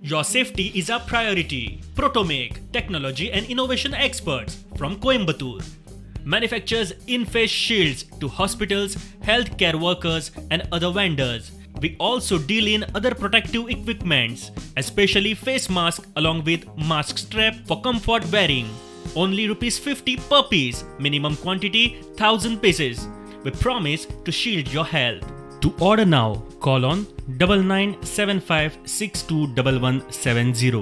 Your safety is our priority. Protomake, technology and innovation experts from Coimbatore. Manufactures in-face shields to hospitals, healthcare workers and other vendors. We also deal in other protective equipments, especially face mask along with mask strap for comfort wearing. Only ₹50 per piece, minimum quantity 1000 pieces. We promise to shield your health. To order now, call on 9975 621170.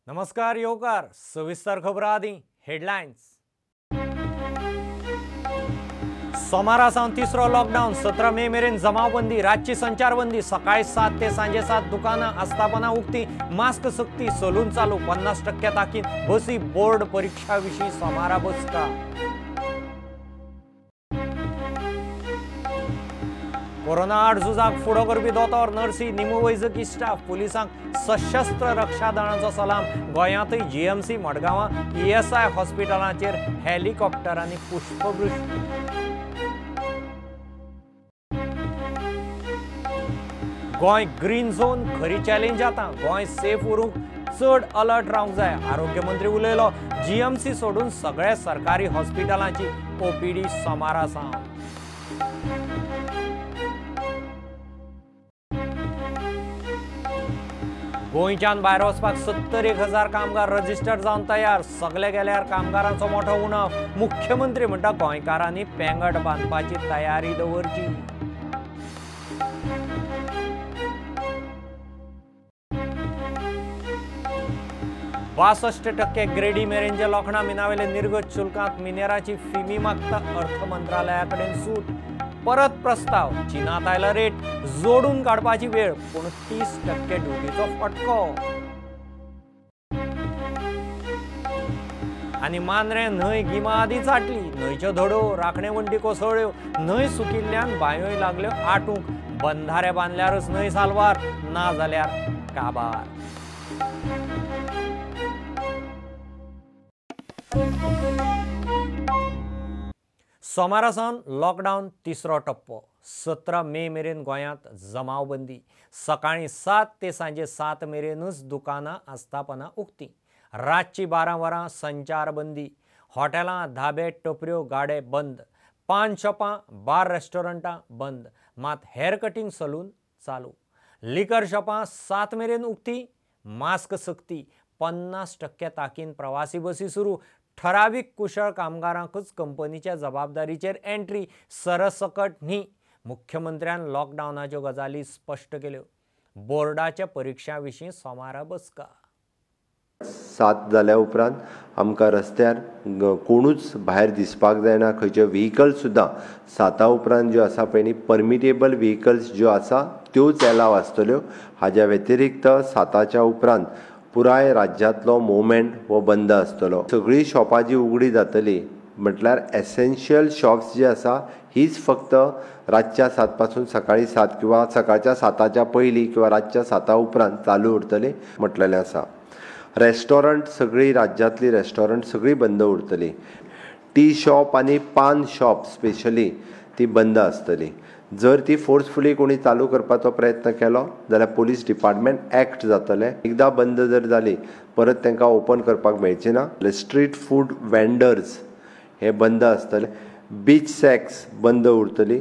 नमस्कार येवकार सविस्तर खबरां आदी headlines. सोमारा सावन तिसरो lockdown, 17 मे मेरेन जमावबंदी, रातची संचारबंदी, सकाळी 7 ते सांजे 7 दुकानां आस्थापनां उक्ती, मास्क सक्ती, सलून चालू, 50% ताकीद, बसी बोर्ड परीक्षा विशीं सोमारा बसका. कोरोना आड झुजाक फुडो करपी दोतोर, नर्सी, निमू वैजकी स्टाफ, पुलिसांक सशस्त्र रक्षा दळांचो सलाम. गोंयांतय जीएमसी, मडगांवां ईएसआय हॉस्पिटलांचेर हेलिकॉप्टरांनी पुष्पवृष्टी. गोंय ग्रीन झोन खरी चॅलेंज आतां, गोंय सेफ उरूंक चड अलर्ट रावंक जाय, आरोग्य मंत्री उलयलो. जीएमसी सोडून सगळ्या सरकारी हॉस्पिटलांची ओपीडी सोमारा सावन. गोंयच्यान भायर वचपाक 71,000 कामगार रजिस्टर जावन तयार, सगळे गेल्यार कामगारांचो मोठो उणाव. मुख्यमंत्री म्हणटा गोंयकारांनी पेंगट बांदपाची तयारी दवरची. 62% ग्रेडी मेरेनचे लोखणा मिनावेले निर्गत शुल्कांत मिनेराची फिमी मागता अर्थ मंत्रालया कडेन सूट. परत प्रस्ताव, चीनांत आयला रेट, जोडून काडपाची वेळ, पूण 30% ड्युटीचो फटको. आनी मांद्रें न्हंय गिमा आदीं चाटली, न्हंयच्यो धडो राखणे वण्टी कोसळ्ळ्यो, न्हंय सुकिल्ल्यान बांयोय लागल्यो आटूंक. बंधारे बांदल्यारच न्हंय साल्वार, ना जाल्यार काबार. सोमारा सावन लॉकडावन तिसरो टप्पो, 17 मे मेरेन गोंयांत जमावबंदी, सकाळी 7 ते सांजे 7 मेरेनच दुकानां आस्थापनां उक्ती, रातची 12 वरां संचारबंदी, हॉटेलां, धाबे, टपऱ्यो, गाडे बंद, पान शॉपां, बार रेस्टॉरंटां बंद, मात हेअर कटिंग सलून चालू, लिकर शॉपां 7 मेरेन उक्ती, मास्क सक्ती, 50% ताकीन प्रवासी बसी सुरू, ठरावीक कुशळ कामगारांकूच कंपनीच्या जबाबदारीचेर एंट्री, सरसकट न्ही. मुख्यमंत्र्यान लॉकडावनाच्यो गजाली स्पश्ट केल्यो. बोर्डाच्या परिक्षा विशीं सोमारा बसका. 7 जाल्या उपरांत आमकां रस्त्यार कोणूच भायर दिसपाक जायना, खंयचे व्हिकल सुद्दां 7 उपरांत ज्यो आसा पळय न्ही परमिटेबल व्हिकल्स ज्यो आसा त्योच एलाव आसतल्यो. हाज्या व्यतिरिक्त 7 उपरांत पुराय राज्यांतलो मुवमेंट हो बंद आसतलो. सगळीं शॉपां जी उगडी जातली म्हटल्यार एसेन्शियल शॉप्स जी आसा हीच फक्त रातच्या 7 पासून सकाळी 7 किंवा सकाळच्या 7 पयलीं किंवा रातच्या 7 उपरांत चालू उरतली म्हटलेलें आसा. रेस्टॉरंट सगळीं राज्यांतली रेस्टॉरंट सगळीं बंद उरतली. टी शॉप आनी पान शॉप स्पेशली ती बंद आसतली. जर ती फोर्सफुली कोणी चालू करपाचो प्रयत्न केलो जाल्यार पोलीस डिपार्टमेंट एक्ट जातलें. एकदां बंद जर जाली परत तांकां ओपन करपाक मेळची ना. स्ट्रीट फूड वेंडर्स हे बंद आसतले, बीच सॅक्स बंद उरतली,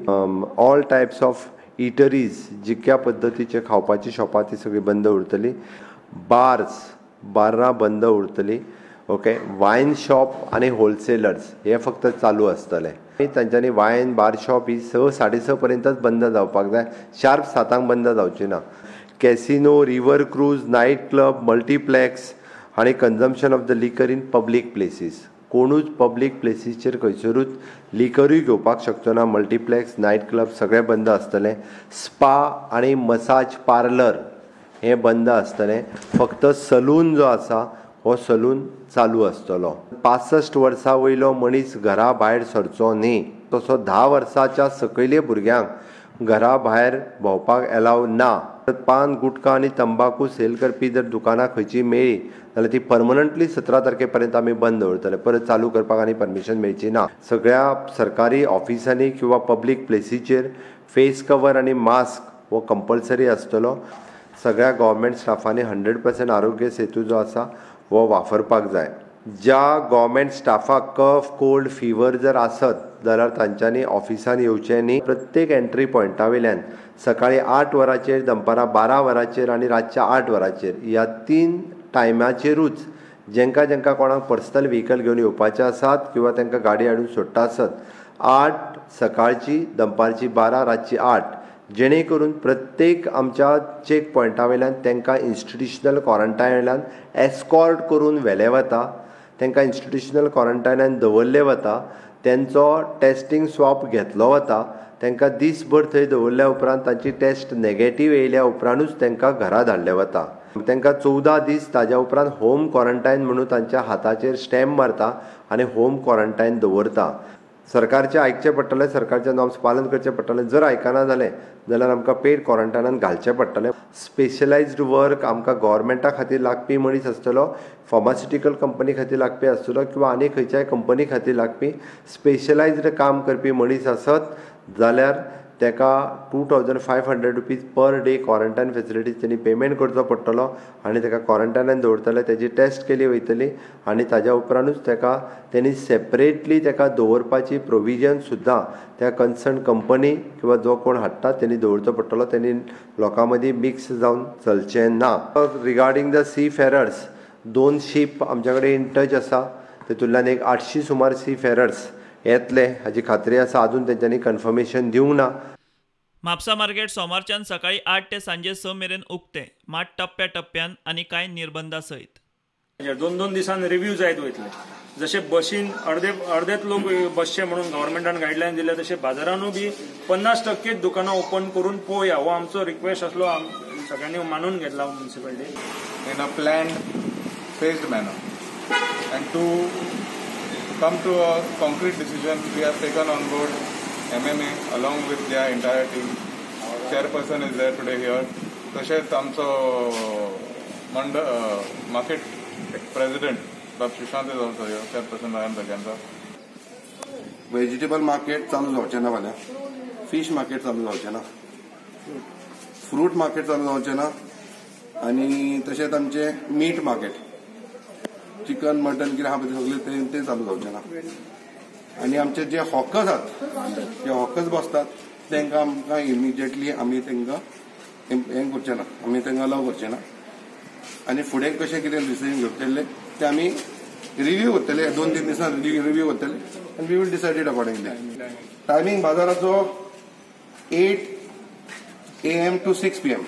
ऑल टायप्स ऑफ इटरीज जितक्या पद्दतीचे खावपाची शॉपां ती सगळीं बंद उरतली, बार्स बार्रां बंद उरतली, ओके, वायन शॉप आनी होलसेलर्स हे फक्त चालू आसतले. तांच्यांनी वायन बार शॉप ही 6 साडे 6 पर्यंतच बंद जावपाक जाय, शार्प 7 बंद जावची ना. Casino, river cruise, night club, multiplex आनी consumption of the liquor in public places. कोणूच पब्लीक प्लेसीचेर खंयसरूच लिकरूय घेवपाक शकचो ना. मल्टिप्लेक्स, नायट क्लब सगळें बंद आसतलें. स्पा आनी मसाज पार्लर हें बंद आसतलें. फक्त सलून जो आसा हो सलून चालू आसतलो. 65 वर्सां वयलो मनीस घरा भायर सरचो न्ही, तसो 10 वर्साच्या सकयले भुरग्यांक घरा भायर भोंवपाक एलाव ना. पान, गुटखा आनी तंबाकू सेल करपी जर दुकानां खंयची मेळ्ळी जाल्यार ती परमनंटली 17 तारखे पर्यंत आमी बंद दवरतले, परत चालू करपाक आनी परमिशन मेळची ना. सगळ्या सरकारी ऑफिसांनी किंवा पब्लीक प्लेसीचेर फेस कवर आनी मास्क हो कंपल्सरी आसतलो. सगळ्या गव्हर्मेंट स्टाफांनी 100% आरोग्य सेतू जो आसा हो वापरपाक जाय. ज्या गव्हर्मेंट स्टाफाक कफ, कोल्ड, फिवर जर आसत जाल्यार तांच्यांनी ऑफिसान येवचें न्ही. प्रत्येक एंट्री पॉयंटा वयल्यान सकाळीं 8 वरांचेर, दनपारां 12 वरांचेर आनी रातच्या 8 वरांचेर ह्या 3 टायमाचेरूच जेंका जेंका कोणाक पर्सनल व्हिकल घेवन येवपाचें आसात किंवा तांकां गाडी हाडून सोडटा आसत 8 सकाळची, दनपारची 12, रातची 8, जेणे करून प्रत्येक आमच्या चॅक पॉयंटा वयल्यान तांकां इन्स्टिट्युशनल क्वॉरंटायनान एस्कॉर्ट करून व्हेलें वता, तांकां इन्स्टिट्युशनल क्वॉरंटायनान दवरलें वता, तेंचो टेस्टिंग स्वॉप घेतलो वता, तांकां दीसभर थंय दवरल्या उपरांत तांची टेस्ट नेगेटीव येयल्या उपरांतूच तांकां घरा धाडलें वता. तांकां 14 दीस ताज्या उपरांत होम क्वॉरंटायन म्हणून तांच्या हाताचेर स्टॅम्प मारता आनी होम क्वॉरंटायन दवरता. सरकारचें आयकचें पडटलें, सरकारचे नॉर्म्स पालन करचें पडटलें. जर आयकना जालें जाल्यार आमकां पेड क्वॉरंटायनान घालचें पडटलें. स्पेशलायज्ड वर्क आमकां गव्हर्मेंटा खातीर लागपी मनीस आसतलो, फार्मास्युटिकल कंपनी खातीर लागपी आसतलो किंवा आनी खंयच्याय कंपनी खातीर लागपी स्पेशलायज्ड काम करपी मनीस आसत जाल्यार ताका 2500 rupees per day quarantine facilities तेणी पेमेंट करचो पडटलो आनी ताका क्वॉरंटायनान दवरतले, तेजी टेस्ट केली वयतली आनी ताज्या उपरांतूच ताका तेणी सेपरेटली ताका दवरपाची प्रोविजन सुद्दां त्या कन्सर्न कंपनी किंवा जो कोण हाडटा तेणी दवरचो पडटलो. तेणी लोकां मदीं मिक्स जावन चलचें ना. Regarding the C Ferrers, 2 ship आमच्या कडेन इन टच आसा, तेतूंतल्यान एक 800 सुमार सी फेरर्स येतले हाची खात्री आसा. अजून तेंच्यांनी कन्फर्मेशन दिवंक ना. म्हापसा मार्केट सोमारच्यान सकाळी 8 ते सांजे 6 मेरेन उक्ते, मात टप्प्या टप्प्यान आनी कांय निर्बंधा सयत. 2-2 दिसान रिव्यू जायत वयतले. जशे बशीन अर्देच लोक बसचे म्हणून गव्हर्मेंटान गायडलायन दिल्या, तशे बाजारानूय बी 50% दुकानां ओपन करून पळोवया, हो आमचो रिक्वेस्ट आसलो, सगळ्यांनी मानून घेतला municipality. In a planned phased manner and to come to a concrete decision, we have taken on board MMA along with their entire team. Chairperson is there today here. तशेंच आमचो market president Bab Sushant is also here, chairperson Ryan Braganza. Vegetable market चालू जावचें ना फाल्यां, fish market चालू जावचें ना, fruit market चालू जावचें ना आनी तशेंच आमचें मीट मार्केट, चिकन मटन कितें आहा पळय सगळें तें चालू जावचें ना. आनी आमचे जे हॉकर्स आहात, जे हॉकर्स बसतात तांकां आमकां इमिजिएटली आमी तांकां हें करचें ना, आमी तांकां अलाव करचें ना. आनी फुडें कशें कितें डिसिजन घेतले ते आमी रिव्यू करतले, 2-3 दिसान रिव्यू करतले आनी we will decide it accordingly. Timing बाजाराचो 8 AM to 6 PM.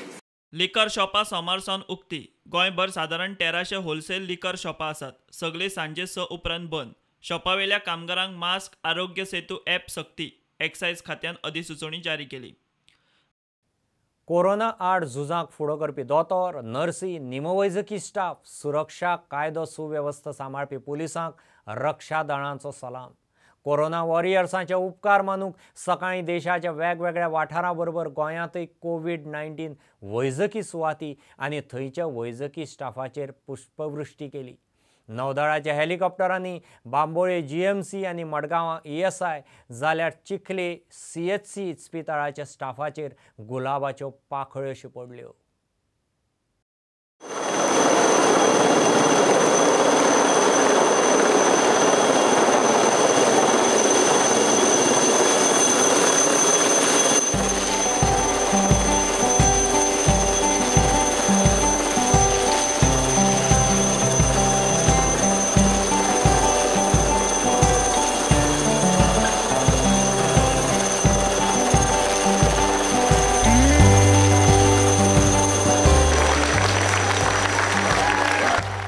Liquor शॉपां सोमार सावन उक्ती. गोंयभर सादारण 1300 होलसेल लिकर शॉपां आसात, सगळे सांजे 6 उपरांत बंद. शॉपावेल्या कामगारांक मास्क, आरोग्य सेतू ॲप सक्ती, एक्सायज खात्यान अधिसुचोवणी जारी केली. कोरोना आड झुजाक फुडो करपी दोतोर, नर्सी, निमवैजकी स्टाफ, सुरक्षा, कायदो सुवेवस्था सांबाळपी पुलिसांक रक्षा दळांचो सलाम. कोरोना वॉरियर्सांचे उपकार मानूंक सकाळीं देशाच्या वेगवेगळ्या वाठारां बरोबर गोंयांतय कोवीड-19 वैजकी सुवाती आनी थंयच्या वैजकी स्टाफाचेर पुष्पवृष्टी केली. नौदळाच्या हेलिकॉप्टरांनी बांबोळे GMC आनी मडगांवां ESI जाल्यार चिखले CHC इस्पितळाच्या स्टाफाचेर गुलाबाच्यो पाखळ्यो शिंपडल्यो.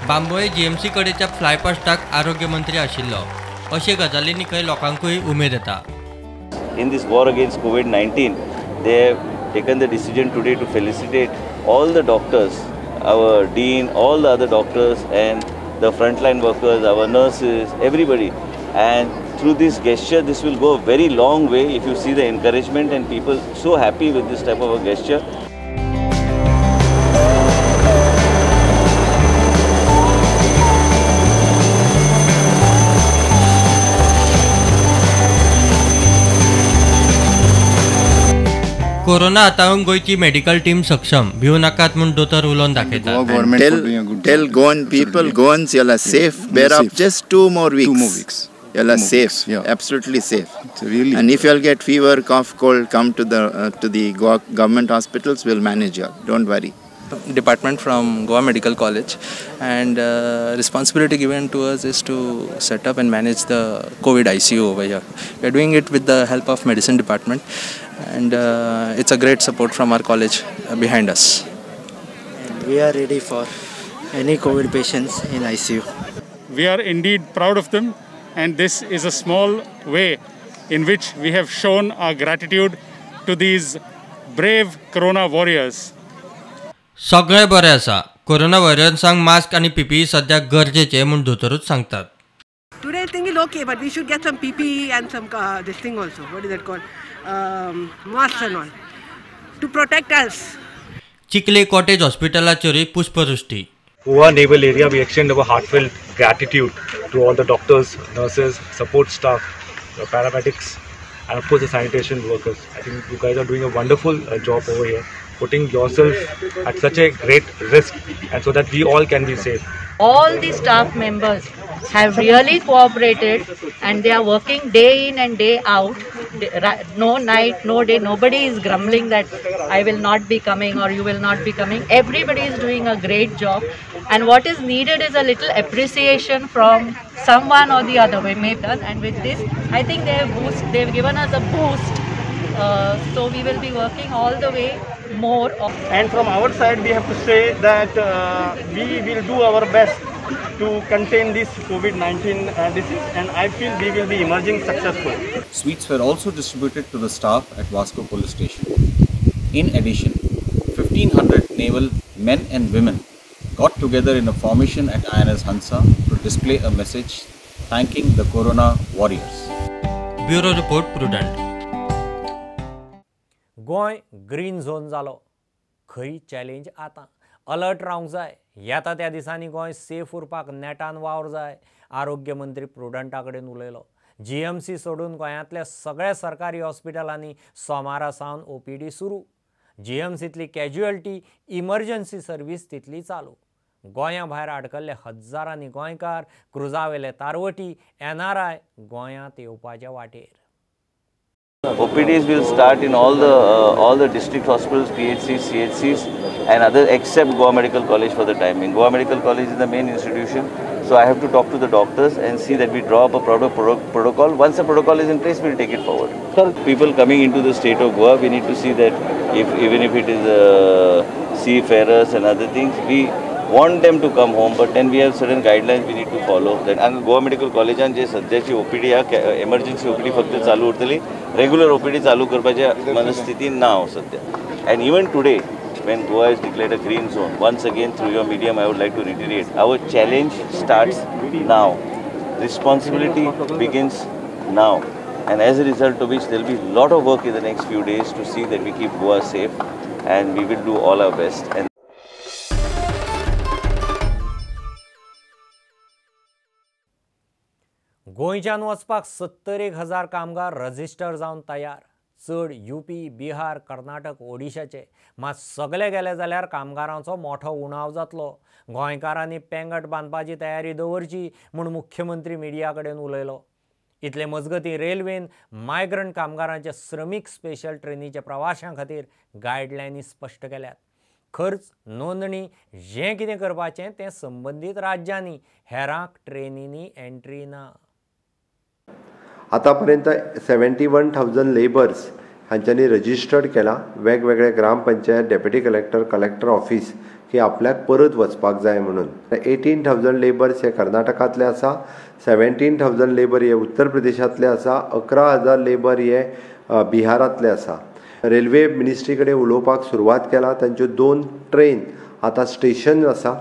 बांबोळे जीएमसी कडेच्या फ्लायपास्टाक आरोग्य मंत्री आशिल्लो. अशे गजालींनी खंय लोकांकूय उमेद येता. In this war against COVID-19, they have taken the decision today to felicitate all the doctors, our dean, all the other doctors and the frontline workers, our nurses, everybody. And through this gesture, this will go a very long way. If you see the encouragement and people so happy with this type of a gesture. Corona हाताळूंक गोंयची medical team सक्षम, भिवू नाकात म्हूण दोतोर उलोवन दाखयतात. Tell Goan people, Goans, you are safe. Bear up just 2 more weeks. 2 more weeks. You are safe, absolutely safe. Really. And if you all get fever, cough, cold, come to the Goa government hospitals. We'll manage you all. Don't worry. Department from Goa Medical College, and responsibility given to us is to set up and manage the COVID ICU over here. We are doing it with the help of medicine department, and it's a great support from our college behind us. And we are ready for any COVID patients in ICU. We are indeed proud of them, and this is a small way in which we have shown our gratitude to these brave corona warriors. सगळें बरें आसा. Corona वॉरियर्सांक mask आनी PPE सद्याक गरजेचे म्हूण दोतोरूच सांगतात. Today thing is okay, but we should get some PPE and some this thing also. What is that called? Masks and all to protect us. Chikhli cottage हॉस्पिटलाचेरूय पुष्पवृष्टी. Goa Naval Area, we extend our heartfelt gratitude to all the doctors, nurses, support staff, the paramedics, and of course the sanitation workers. I think you guys are doing a wonderful job over here, putting yourself at such a great risk, and so that we all can be safe. All the staff members have really cooperated, and they are working day in and day out, no night, no day. Nobody is grumbling that I will not be coming or you will not be coming. Everybody is doing a great job, and what is needed is a little appreciation from someone or the other. We may have done, and with this, I think they have given us a boost. So we will be working all the way more. And from our side, we have to say that we will do our best to contain this COVID-19 disease, and I feel we will be emerging successful. Sweets were also distributed to the staff at Vasco Police Station. In addition, 1,500 naval men and women got together in a formation at INS Hansa to display a message thanking the Corona warriors. Bureau Report, Prudent. Goa green zone जालो. खरी challenge आतां alert रावंक जाय. येता त्या दिसांनी Goa safe उरपाक नेटान वावर जाय. आरोग्य मंत्री प्रुडंटा कडेन उलयलो. जीएमसी सोडून गोंयांतल्या सगळ्या सरकारी हॉस्पिटलांनी सोमारा सावन ओपीडी सुरू. जीएमसींतली कॅज्युअल्टी इमर्जन्सी सर्वीस तितली चालू. गोंया भायर आडकल्ले हजारांनी गोंयकार, क्रुजावेले तारवटी, एनआरआय गोंयांत येवपाच्या वाटेर. OPDs will start in all the district hospitals, PHCs, CHCs and others except Goa Medical College for the time being. Goa Medical College is the main institution, so I have to talk to the doctors and see that we draw up a proper protocol. Once the protocol is in place, we will take it forward. Sir, people coming into the state of Goa, we need to see that if even if it is seafarers and other things, we want them to come home, but then we have certain guidelines we need to follow. That and Goa Medical College and जे सध्याची OPD हा emergency OPD फक्त चालू उरतली, regular OPD चालू करपाच्या मनस्थिती ना सध्या. And even today, when Goa is declared a green zone, once again through your medium I would like to reiterate, our challenge starts now. Responsibility begins now. And as a result of which there will be a lot of work in the next few days to see that we keep Goa safe, and we will do all our best. And गोंयच्यान वचपाक 71,000 कामगार register जावन तयार. चड UP, Bihar, Karnataka, ओडिशाचे. मात सगळे गेले जाल्यार कामगारांचो मोठो उणाव जातलो. गोंयकारांनी पेंगट बांदपाची तयारी दवरची म्हूण मुख्यमंत्री मिडिया कडेन उलयलो. इतले मजगतीं रेल्वेन मायग्रंट कामगारांचे श्रमीक स्पेशल ट्रेनीच्या प्रवाशां खातीर गायडलायनी स्पश्ट केल्यात. खर्च, नोंदणी जें कितें करपाचें तें संबंदीत राज्यांनी, हेरांक ट्रेनींनी एंट्री ना. आतापर्यंत 71,000 लेबर्स हांच्यांनी रजिस्टर्ड केला. वेगवेगळे gram panchayat, deputy collector, collector office की आपल्याक परत वचपाक जाय म्हणून. 18,000 लेबर्स हे कर्नाटकांतले आसा, 17,000 लेबर हे उत्तर प्रदेशांतले आसा, 11,000 लेबर हे बिहारांतले आसा. रेल्वे मिनिस्ट्री कडेन उलोवपाक सुरवात केला. तांच्यो 2 ट्रेन आतां स्टेशन आसा.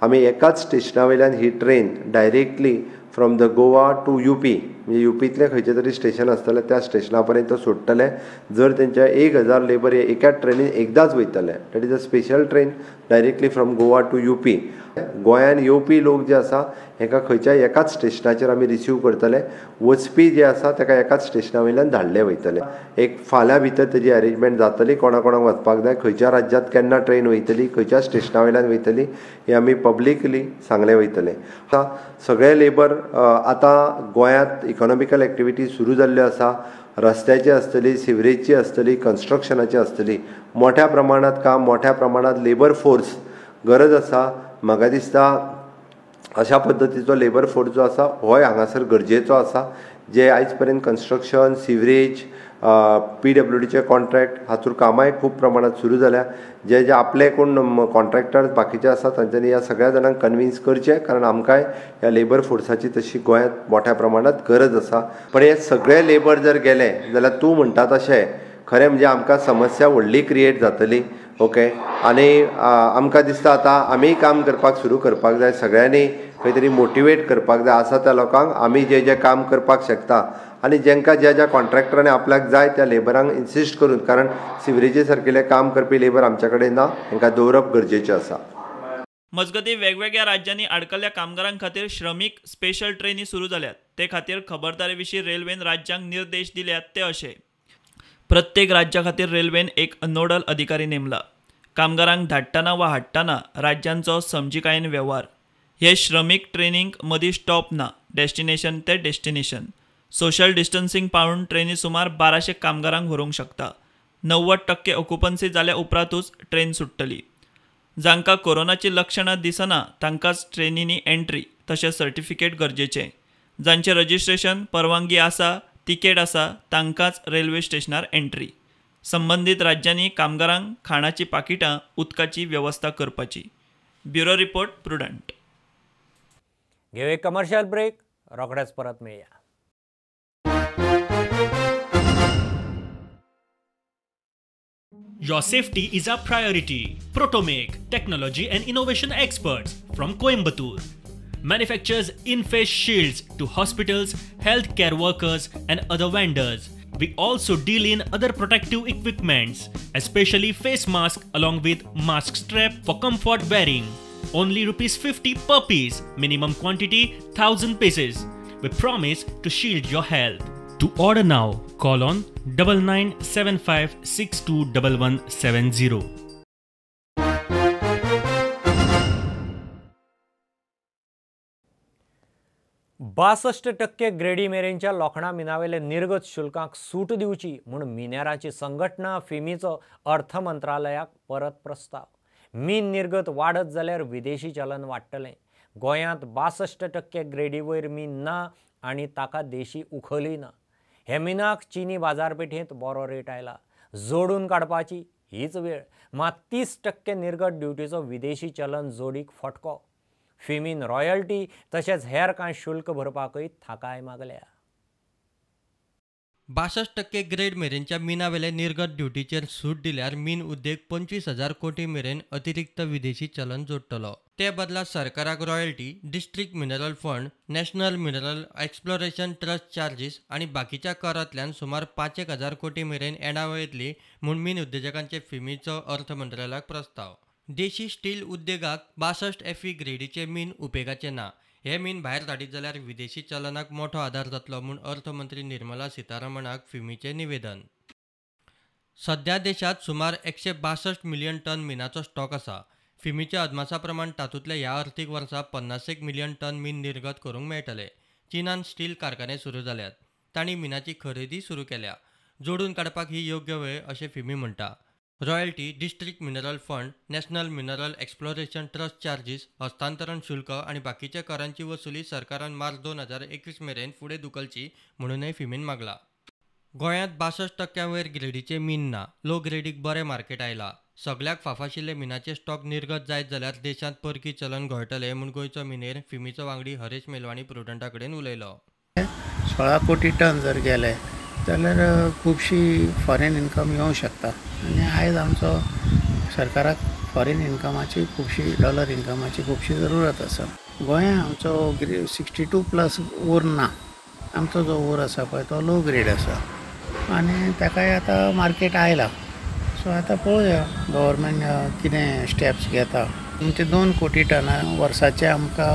आमी एकाच स्टेशना वयल्यान ही train directly from the Goa to UP म्हणजे युपींतलें खंयचें तरी स्टेशन आसतलें त्या स्टेशना पर्यंत सोडटले. जर तेंच्या 1000 लेबर हे एकाच ट्रेनीन एकदाच वयतले. That is a special train directly from Goa to UP. गोंयान येवपी लोक जे आसा हेका खंयच्याय एकाच स्टेशनाचेर आमी रिसीव करतले. वचपी जे आसा ताका एकाच स्टेशना वयल्यान धाडले वयतले. एक फाल्यां भितर तेजी अरेंजमेंट जातली. कोणा कोणाक वचपाक जाय, खंयच्या राज्यांत केन्ना ट्रेन वयतली, खंयच्या स्टेशना वयल्यान वयतली हें आमी पब्लिकली सांगले वयतले. आतां सगळे लेबर आतां गोंयांत इकॉनॉमिकल एक्टिविटी सुरू जाल्ल्यो आसा. रस्त्याची आसतली, सिवरेजची आसतली, कन्स्ट्रक्शनाची आसतली. मोठ्या प्रमाणांत काम, मोठ्या प्रमाणांत लेबर फोर्स गरज आसा. म्हाका दिसता अशा पद्दतीचो लेबर फोर्स जो आसा होय हांगासर गरजेचो आसा. जे आयज पर्यंत कन्स्ट्रक्शन, सिवरेज, PWDचे कॉन्ट्रॅक्ट हातूंत कामांय खूब प्रमाणांत सुरू जाल्या. जे जे आपले कोण कॉन्ट्रॅक्टर्स बाकीचे आसा तांच्यांनी ह्या सगळ्या जाणांक कन्विन्स करचें, कारण आमकांय ह्या लेबर फोर्साची तशी गोंयांत मोठ्या प्रमाणांत गरज आसा. पण हे सगळे लेबर जर गेले जाल्यार तूं म्हणटा तशें खरें म्हणजे आमकां समस्या व्हडली क्रिएट जातली. ओके, आनी आमकां दिसता आतां आमी काम करपाक सुरू करपाक जाय. सगळ्यांनी खंय तरी मोटिवेट करपाक जाय आसा त्या लोकांक आमी जे जे काम करपाक शकता आनी जेंकां ज्या ज्या कॉन्ट्रॅक्टरांनी आपल्याक जाय त्या लेबरांक इन्सिस्ट करून, कारण सिवरेजी सारकिल्लें काम करपी लेबर आमच्या कडेन ना, हेंकां दवरप गरजेचें आसा. मजगतीं वेगवेगळ्या राज्यांनी आडकल्ल्या कामगारां खातीर श्रमीक स्पेशल ट्रेनी सुरू जाल्यात. ते खातीर खबरदारी विशीं रेल्वेन राज्यांक निर्देश दिल्यात ते अशे: प्रत्येक राज्या खातीर रेल्वेन एक नोडल अधिकारी नेमला. कामगारांक धाडटना वा हाडटना राज्यांचो समजिकायेन वेव्हार. हे श्रमीक ट्रेनींक मदीं स्टॉप ना, डेस्टिनेशन ते डेस्टिनेशन. सोशल डिस्टन्सिंग पाळून ट्रेनी सुमार 1200 कामगारांक व्हरूंक शकता. 90% ऑक्युपन्सी जाल्या उपरांतूच ट्रेन सुट्टली. जांकां कोरोनाची लक्षणां दिसना तांकांच ट्रेनींनी एंट्री तशें सर्टिफिकेट गरजेचें. जांचें रजिस्ट्रेशन परवानगी आसा, तिकेट आसा तांकांच रेल्वे स्टेशनार एंट्री. संबंदीत राज्यांनी कामगारांक खाणाची पाकिटां, उदकाची वेवस्था करपाची. Bureau report, Prudent. घेऊ एक कमर्शियल ब्रेक, रोखडेच परत मेळया. Your safety is our priority. Protomake, technology and innovation experts from Coimbatore. Manufactures in-face shields to hospitals, healthcare workers and other vendors. We also deal in other protective equipments, especially face mask along with mask strap for comfort wearing. Only ₹50 per piece, minimum quantity 1000 pieces. We promise to shield your health. To order now, call on 9975621170. 62% ग्रेडी मेरेनच्या लोखणा मिनावेले निर्गत शुल्कांक सूट दिवची म्हूण मिनेराची संघटना फिमीचो अर्थ मंत्रालयाक परत प्रस्ताव. मीन निर्गत वाडत जाल्यार विदेशी चलन वाडटलें. गोंयांत 62% ग्रेडी वयर मीन ना आनी ताका देशी उखलय ना. हे मिनाक चिनी बाजारपेठेंत बरो रेट आयला. जोडून काडपाची हीच वेळ. मात 30% निर्गत ड्युटीचो विदेशी चलन जोडीक फटको. फिमीन रॉयल्टी तशेंच हेर कांय शुल्क भरपाकय थाकाय मागल्या. 62% ग्रेड मेरेनच्या मिनावेले निर्गत ड्युटीचेर सूट दिल्यार मीन उद्देग 25,000 कोटी मेरेन अतिरिक्त विदेशी चलन जोडटलो. ते बदला सरकाराक royalty, district mineral fund, national mineral exploration trust charges आनी बाकीच्या करांतल्यान सुमार 5,000 कोटी मेरेन येणावळ येतली म्हूण मीन उद्देजकांचे फिमीचो अर्थ मंत्रालयाक प्रस्ताव. देशी स्टील उद्देगाक 62 FE ग्रेडीचे मीन उपेगाचे ना. हे मीन भायर धाडीत जाल्यार विदेशी चलनाक मोठो आदार जातलो म्हूण अर्थमंत्री निर्मला सीतारमणाक फिमीचें निवेदन. सध्या देशांत सुमार 162 मिलियन टन मिनाचो स्टॉक आसा. फिमीच्या अदमासा प्रमाण तातूंतल्या ह्या अर्थीक वर्सा 50 मिलियन टन मीन निर्गत करूंक मेळटले. चीनान स्टील कारखाने सुरू जाल्यात, तांणी मिनाची खरेदी सुरू केल्या. जोडून काडपाक ही योग्य वेळ अशें फिमी म्हणटा. Royalty, district mineral fund, national mineral exploration trust charges, हस्तांतरण शुल्क आनी बाकीच्या करांची वसुली सरकारान मार्च 2021 मेरेन फुडें धुकलची म्हणूनय फिमीन मागला. गोंयांत 62% वयर ग्रेडीचें मीन ना. लो ग्रेडीक बरें मार्केट आयला. सगल्याक फाफाशिल्ले मिनाचे स्टॉक निर्गत जायत जाल्यार देशांत परकी चलन घोळटलें म्हूण गोंयचो मिनेर फिमीचो वांगडी हरेश मेलवाणी प्रुडंटा कडेन उलयलो. 16 कोटी टन जर गेले जाल्यार खुबशी फॉरेन इन्कम येवंक शकता आनी आयज आमचो सरकाराक फॉरेन इन्कमाची खुबशी डॉलर इन्कमाची खुबशी जरुरत आसा. गोंयांत आमचो 62 प्लस उरना, आमचो जो ओर आसा पळय तो लो ग्रेड आसा आनी ताकाय आतां मार्केट आयला. सो आतां पळोवया गव्हर्मेंट कितें स्टेप्स घेता. आमचे 2 कोटी टनां वर्साचे आमकां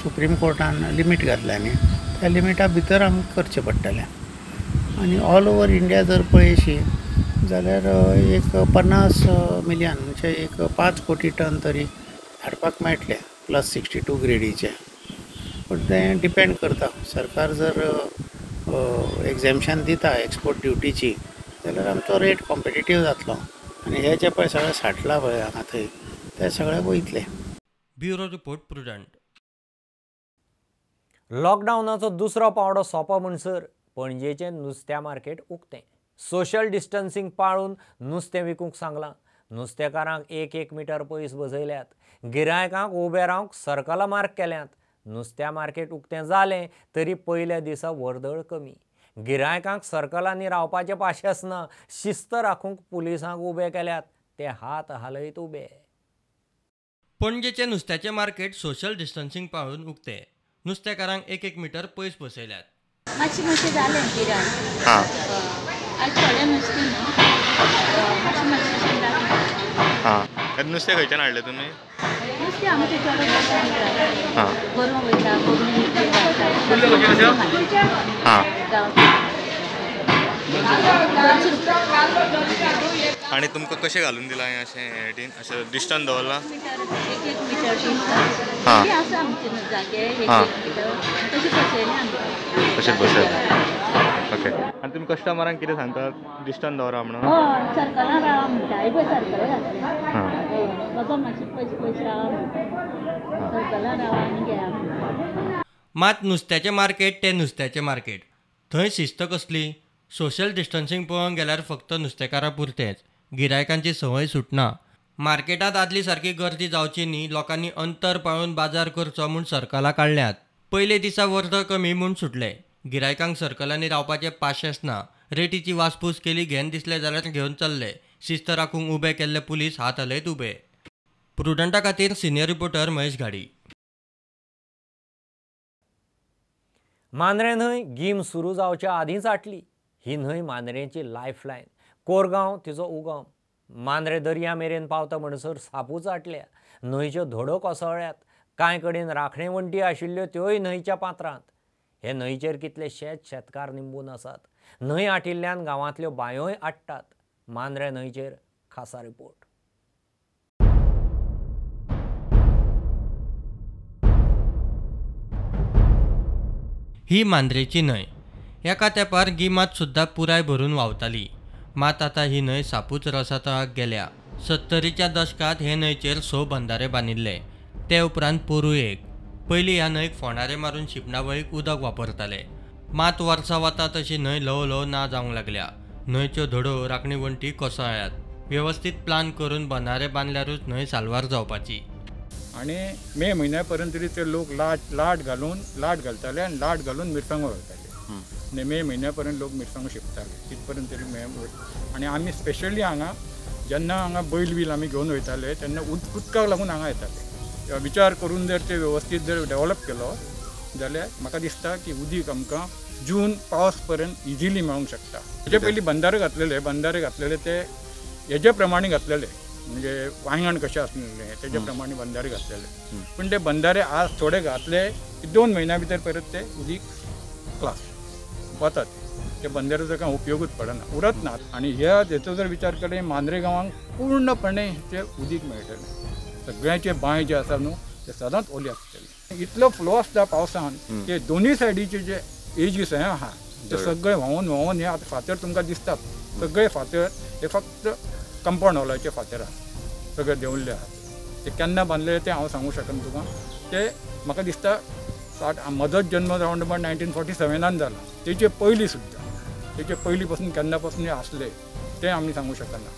सुप्रीम कोर्टान लिमीट घातल्या न्ही, त्या लिमिटा भितर आमकां करचें पडटलें. आनी ऑल ओवर इंडिया जर पळयशी जाल्यार एक 50 मिलियन म्हणजे एक 5 कोटी टन तरी हाडपाक मेळटलें प्लस 62 ग्रेडीचें. पूण तें डिपेंड करता, सरकार जर एग्जॅम्पशन दिता एक्सपोर्ट ड्युटीची जाल्यार आमचो रेट कॉम्पिटिटीव जातलो आनी हे जे पळय सगळें साठलां पळय हांगा थंय ते सगळे वयतले. Bureau report, Prudent. लॉकडावनाचो दुसरो पावंडो सोंपो म्हणसर पणजेचें नुस्त्या मार्केट उक्तें. सोशल डिस्टन्सिंग पाळून नुस्तें विकूंक सांगलां. नुस्तेकारांक 1-1 मिटर पयस बसयल्यात. गिरायकांक उबे रावंक सर्कलां मार्क केल्यांत. नुस्त्या मार्केट उक्तें जालें तरी पयल्या दिसा वर्दळ कमी. गिरायकांक सर्कलांनी रावपाचें पाशेंस ना. शिस्त राखूंक पुलिसांक उबे केल्यात, ते हात हालयत उबे. पणजेचें नुस्त्याचें मार्केट सोशल डिस्टन्सिंग पाळून उक्तें. नुस्तेकारांक 1-1 मिटर पयस बसयल्यात. मातशें मातशें जालें गिरायक. आज थोडें नुस्तें न्हू, मातशें मातशें जालें. हां, नुस्तें खंयच्यान हाडलें तुमी? नुस्तें आमचें चेडो वयता, गोरवां वयता, आनी तुमकां कशें घालून दिलां हें अशें हेटीन अशें डिस्टन्स दवरलां? 1-1 मिटर डिस्टन्स आसा आमचे जागे, 1-1 मिटर तशें बसयलें आमकां. तशेंच बसयलें. ओके. आनी तुमी कस्टमरांक कितें सांगतात? डिस्टन्स दवरा म्हणून? हय, सर्कलान रावा म्हणटा. हे पळय सर्कल घातलें. बाबा मातशें पयस पयस रावा म्हणटा, सर्कलान रावा आनी घेया म्हणटा. मात नुस्त्याचें मार्केट तें नुस्त्याचें मार्केट, थंय शिस्त कसली? सोशल डिस्टन्सिंग पळोवंक गेल्यार फक्त नुस्तेकारां पुरतेंच. गिरायकांची संवय सुटना. मार्केटांत आदली सारकी गर्दी जावची न्ही, लोकांनी अंतर पाळून बाजार करचो म्हूण सर्कलां काडल्यांत. पयले दिसा वर्दळ कमी म्हूण सुटले. गिरायकांक सर्कलांनी रावपाचें पाशेंस ना. रेटीची वासपूस केली, घेन दिसले जाल्यार घेवन चल्ले. शिस्त राखूंक उबे केल्ले पुलीस हात हालयत उबे. प्रुडंटा खातीर सिनियर रिपोर्टर महेश घाडी. मांद्रें न्हंय गीम सुरू जावच्या आदींच आटली. ही न्हंय मांद्रेंची लायफलायन. कोरगांव तिचो उगम. मांद्रें दर्या मेरेन पावता म्हणसर सापूच आटल्या. न्हंयच्यो धडो कोसळ्ळ्यात. कांय कडेन राखणे वण्टी आशिल्ल्यो त्योय न्हंयच्या पात्रांत. हे न्हंयचेर कितलेशेच शेतकार निंबून आसात. न्हंय आटिल्ल्यान गांवांतल्यो बांयोय आट्टात. मांद्रें न्हंयचेर खासा रिपोर्ट. ही मांद्रेची न्हंय एका तेंपार गिमांत सुद्दां पुराय भरून व्हांवताली. मात आतां ही न्हंय सापूच रसातळाक गेल्या. 70च्या दशकांत हे न्हंयचेर 6 बंधारे बांदिल्ले. ते उपरांत पोरूं एक. पयलीं ह्या न्हंयक फोंडारे मारून शिंपणावळीक उदक वापरताले. मात वर्सां वता तशी न्हंय ल्हव ल्हव ना जावंक लागल्या. न्हंयच्यो धडो राखणी वण्टी कोसळ्ळ्यात. वेवस्थीत प्लान करून बंधारे बांदल्यारूच न्हंय साल्वार जावपाची. आनी मे म्हयन्या पर्यंत तरी ते लोक लाट घालून लाट घालताले आनी लाट घालून मिरसांगो घालताले. आनी मे म्हयन्या पर्यंत लोक मिरसांगो शिंपताले तितपर्यंत तरी मे. आनी आमी स्पेशली हांगा जेन्ना हांगा बैल बील आमी घेवन वयताले तेन्ना उदकाक लागून हांगा येताले. विचार करून जर ते वेवस्थीत जर डेवलप केलो जाल्यार म्हाका दिसता की उदीक आमकां जून पावस पर्यंत इजिली मेळूंक शकता. हेजे पयलीं बंधारे घातलेले ते हेजे प्रमाणे घातलेले, म्हणजे वांयगण कशें आसलेलें तेजे प्रमाणे बंधारे घातलेले. पूण ते बंधारे आज थोडे घातले की 2 म्हयन्या भितर परत ते उदीक क्लास वतात. ते बंधाऱ्याचो कांय उपयोगूच पडना, उरत ना. आनी ह्या हेचो जर विचार केलो मांद्रे गांवांक पूर्णपणे ते उदीक मेळटलें. सगळ्यांचे बांय जे आसा न्हू ते सदांच ओले आसतले. इतलो फ्लो आसता पावसान ते दोनूय सायडीचे जे एजीस हे आहा ते सगळे व्हांवून व्हांवून हे आतां फातर तुमकां दिसतात. सगळे फातर हे फक्त कंपाउंड हॉलाचे फातर आहा, सगळे देंवल्ले आहात. ते केन्ना बांदले ते हांव सांगूंक शकना तुका. ते म्हाका दिसता 60, म्हजोच जन्म रावंड अबाउट 1947 जाला. तेचे पयलीं सुद्दां, तेचे पयलीं पासून केन्ना पासून आसले तें आमी सांगूंक शकना.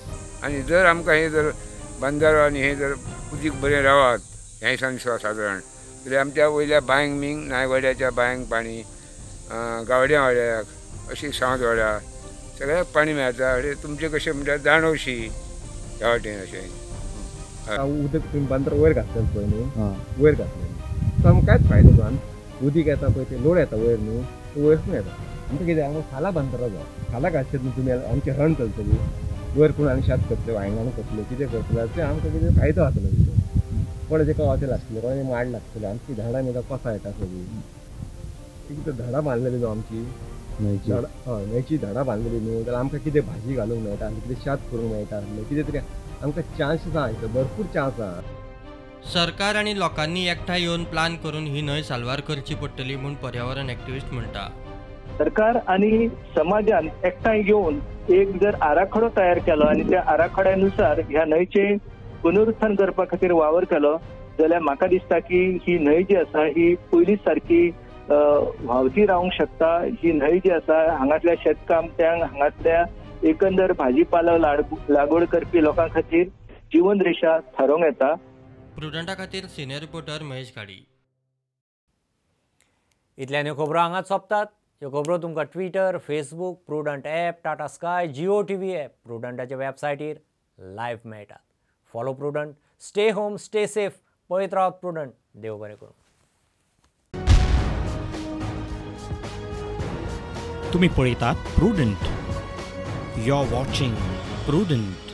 आनी जर आमकां हें जर बंदारो आनी हें जर उदीक बरें रावत ह्या दिसांनी सादारण जाल्यार आमच्या वयल्या बांयंक बीन नायवाड्याच्या बांयंक पाणी, गावड्या वाड्याक, अशी सावंतवाड्या सगळ्याक पाणी मेळटा. आनी तुमचें कशें म्हणल्यार दांडोशी ह्या वाटेन अशें उदक तुमी बांदर वयर घातलें पळय न्हू, वयर घातलें तो आमकां कांयच फायदो जावन उदीक येता पळय तें लोड येता वयर न्हू, तो वयर येता. आमकां कितें आमकां खाला बांदतलो जाय, खाला घालचें न्हू तुमी, आमचें रण चलतली वयर कोण आनी शेत करतले, वांयगणां करतले, कितें करतले तें आमकां कितें फायदो जातलो तितून. कोणाचें कवाचें लागतलें, कोणाचें माड लागतलें, आमची झाडां न्ही कसां येता सगळीं. एक तर झाडां बांदलेली न्हू आमची, हय न्हंयची झाडां बांदलेली न्हू जाल्यार आमकां कितें भाजी घालूंक मेळटा, कितें शेत करूंक मेळटा आसलें, कितें तरी आमकां चान्स आसा, भरपूर चान्स आसा. सरकार आनी लोकांनी एकठांय येवन प्लान करून ही न्हंय साल्वार करची पडटली म्हूण पर्यावरण एक्टिविस्ट म्हणटा. सरकार आनी समाजान एकठांय येवन एक जर आराखडो तयार केलो आनी त्या आराखड्यानुसार ह्या न्हंयचें पुनरुत्थान करपा खातीर वावर केलो जाल्यार म्हाका दिसता की ही न्हंय जी आसा ही पयलीं सारकी व्हांवती रावंक शकता. ही न्हंय जी आसा हांगातल्या शेतकामत्यांक, हांगातल्या एकंदर भाजीपालो लागवड करपी लोकां खातीर जीवन रेशा थारोवंक येता. प्रुडंटा खातीर सिनियर रिपोर्टर महेश घाडी. इतल्यान ह्यो खबरो हांगाच सोंपतात. ह्यो खबरो तुमकां Twitter, Facebook, Prudent app, Tata Sky, Jio TV app, प्रुडंटाच्या वेबसायटीर live मेळटात. Follow Prudent, stay home, stay safe. पळयत रावात प्रुडंट. देव बरें करूं. तुमी पळयतात Prudent. You are watching Prudent.